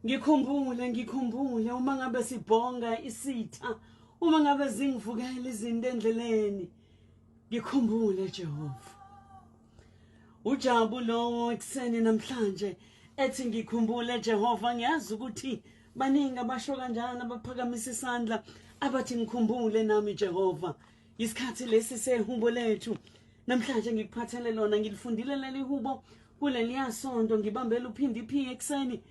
Ngikhumbule, ngikhumbule uma ngabe sibhonga isitha, uma ngabe zingivukela izinto endleleni. Ngikhumbule Jehova. Ujabu lowo ekuseni namhlanje ethi ngikhumbule Jehova, ngiyazi ukuthi baningi abasho kanjani abaphakamisa isandla abathi ngikhumbule nami Jehova. Isikhathi lesi sehubo lethu namhlanje ngikuphathele lona, ngilifundile leli hubo kuleliya sonto ngibambela uphindi phi ekuseni.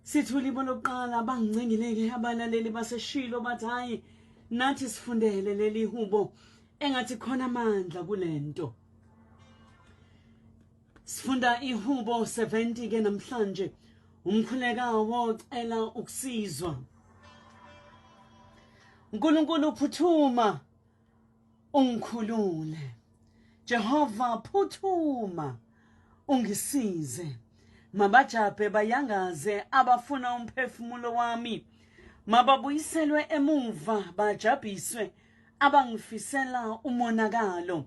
Sithule ibo lokuqala, bangincengile-ke abalaleli baseshilo bathi hhayi nathi sifundele leli hubo, engathi khona amandla kulento. Sifunda ihubo 70 ke namhlanje, umkhulekawo cela ukusizwa. uNkulunkulu phuthuma ungikhulule. Jehova phuthuma ungisize. Mabajabhe bayangaze abafuna umphefumulo wami. Mababuyiselwe emuva bajabhiswe abangifisela umonakalo.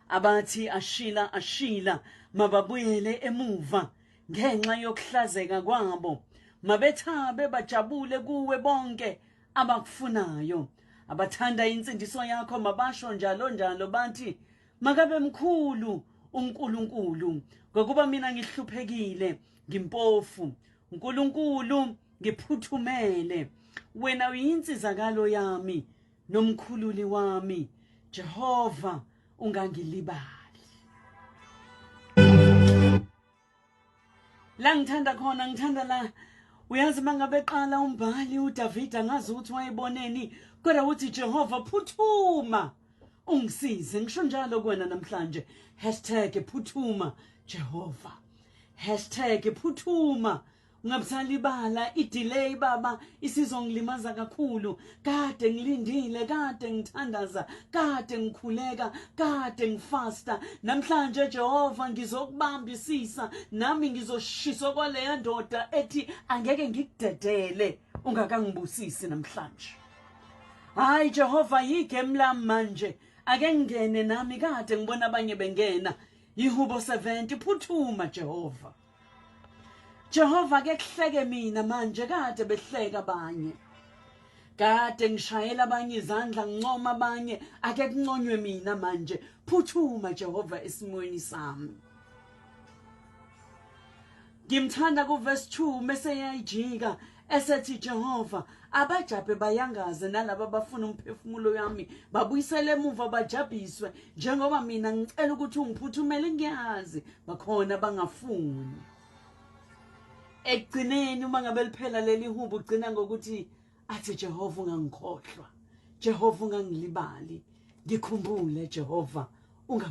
Abathi ashila ashila mababuyele emuva ngenxa yokuhlazeka kwabo. Mabethabe bajabule kuwe bonke abakufunayo. Abathanda insindiso yakho mabasho njalo njalo bathi makabe mkhulu uNkulunkulu, ngokuba mina ngihluphekile ngimpofu. uNkulunkulu ngiphuthumele, wena uyinsizakalo yami nomkhululi wami. Jehova ungangilibali. La ngithanda khona, ngithanda la. Uyazi mangabe eqala umbhali uDavid, angazi ukuthi wayeboneni, kodwa uthi Jehova phuthuma ungisize. Ngisho njalo kuwena namhlanje, #phuthuma Jehova, #phuthuma. Ungabusalibala i-delay baba, isizongilimaza kakhulu. Kade ngilindile, kade ngithandaza, kade ngikhuleka, kade ngifasta. Namhlanje Jehova ngizokubambisisa, nami ngizoshiswa kwaleya ndoda ethi angeke ngikudedele ungakangibusisi namhlanje. Hayi Jehova, yigame lami manje, ake ngingene nami, kade ngibona abanye bengena. Ihubo 70, phuthuma Jehova. Jehova ke kuhleke mina manje, kade behleka abanye, kade ngishayela abanye izandla, ngincoma abanye, ake kunconywe mina manje. Phuthuma Jehova esimweni sami. Ngimthanda kuverse 2 mese yayijika esethi Jehova abajabhe bayangaze nalaba abafuna umphefumulo wami babuyisele emuva bajabhiswe, njengoba mina ngicela ukuthi ungiphuthumele, ngiyazi bakhona bangafuni. Ekugcineni uma ngabe liphela leli hubo ugcina ngokuthi athi Jehova ungangikhohlwa, Jehova ungangilibali, ngikhumbule Jehova unga.